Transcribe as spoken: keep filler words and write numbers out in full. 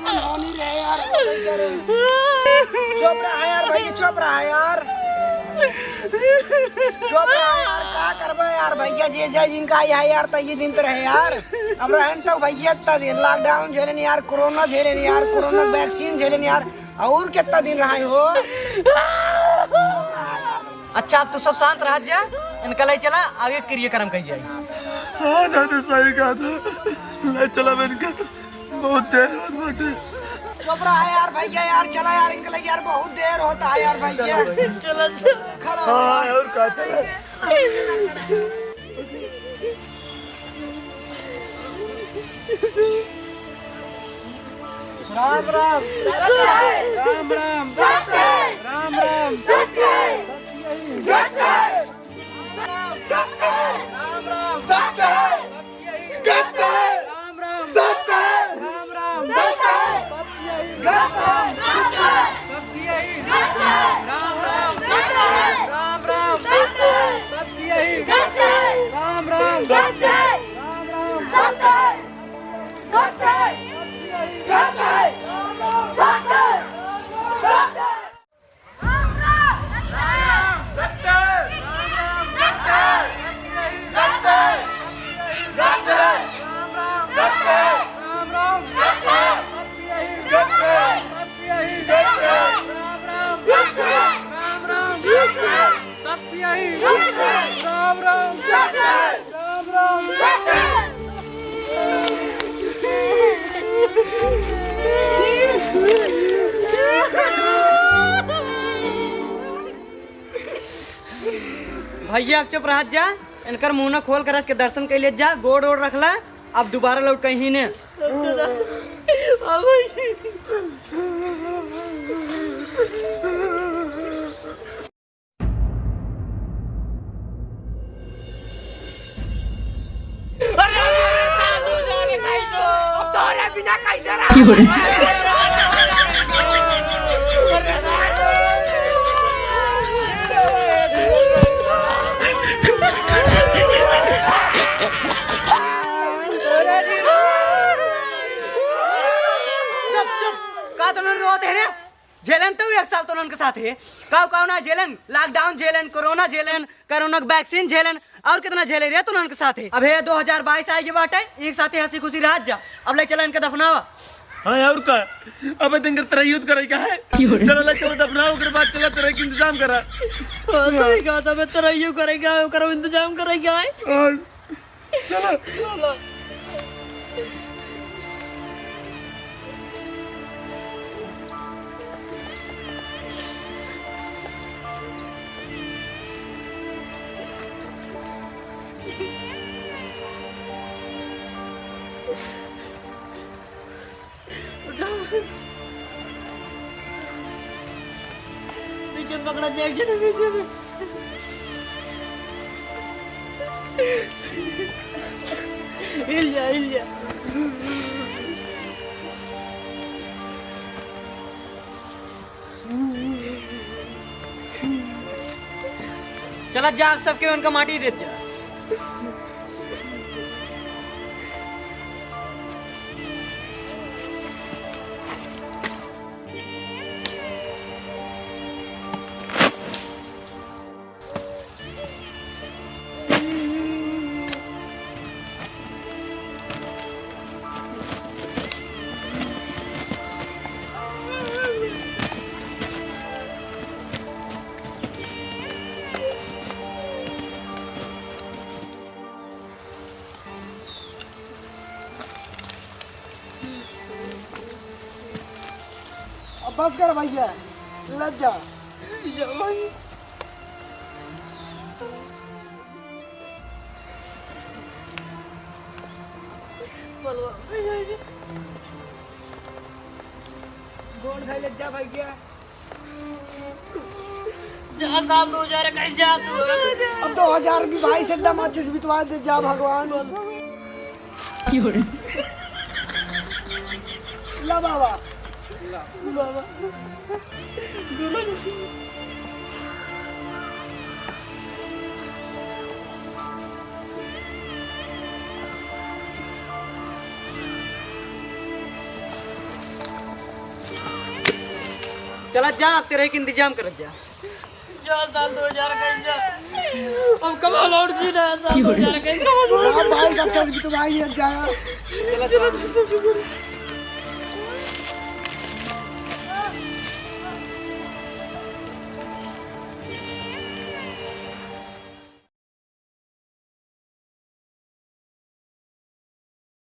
होनी रहे यार, चुप रहा यार भैया, चुप रहा यार, चुप रहा यार, का करबे यार भैया, जे जे जिनका आई है यार, त ये दिन तो रहे यार। अब रहन तो भैया, इतना दिन lockdown झेलेन यार, कोरोना झेलेन यार, कोरोना vaccine झेलेन यार, और कितना दिन रहा हो? अच्छा, अब तू सब शांत रह जा, इनका ले चला, आगे क्रियाक्रम कही जाए। हाँ दादा, सही कहा था, ले चला इनका। बहुत देर होत बाटे। चुप रहा यार भैया, यार चला यार, इनके लिए यार बहुत देर होता है यार भैया। चला, चला। खड़ा हो हाँ, यार। और का चला? राम राम। राम राम। राम राम। राम राम। सत्य है। राम राम। सत्य है। राम राम। सत्य है। राम राम। सत्य है। राम राम। सत्य है। राम राम। सत्य है। राम राम। सत्य है। राम राम। सत्य है। राम राम। सत्य है। राम राम। सत्य है। राम राम। सत्य है। राम राम। सत्य है। सत्य है। सत्य है। सत्य है। भैया, अब चुप रहत जा, इनकर मुंह न खोल कर के दर्शन कर ले जा, गोड़ ओड़ रख ला, अब दोबारा लौट कहीं ने। अच्छा दादा, अब अरे, अरे, अरे, साधु जा रे, कैसे? अब तोरे बिना कैसे रहा? क्यों रे? चुप, चुप, का तुम रोत है रे? झेलन तो एक साल तो उनके साथ है। काव काव ना झेलन, lockdown झेलन, कोरोना झेलन, कोरोना के vaccine झेलन, और कितना झेले रे तो उनके साथ है। अब हे दो हजार बाईस आए के बाटे, एक साथ हंसी खुशी रह जा। अब ले चला इनके दफनावा। हाँ, और का? अबे दिन कर तेरा युद्ध करे का है? चला ले चला दफनावा, ओकर बाद चला तेरा के इंतजाम करा। हाँ, सही कहा था, मैं तेरा यू करेगा, ओकर इंतजाम करेगा है। और चलो। पीछे पकड़ा जाए, पीछे में। हिल जा, हिल जा। चला जा, आप सबके उनका माटी देत जा। अब बस कर भैया, लग जा। जा भाई। बोलवा भैया जी। गोड़ धइले जा भैया। जा साल दो हजार कहीं जा तू। अब दो हजार भी भाई से एकदम अच्छे से बितवा दे जा भगवान। ला बाबा। बाबा। गुरु। चला जा, तेरे एक इंतजाम करत जा। जा, साल दो हजार का इंतजाम। अब कब लौट की ना, साल दो हजार का इंतजाम। हाँ भाई, अच्छा भी तो भाई है, जाया। चला, चला।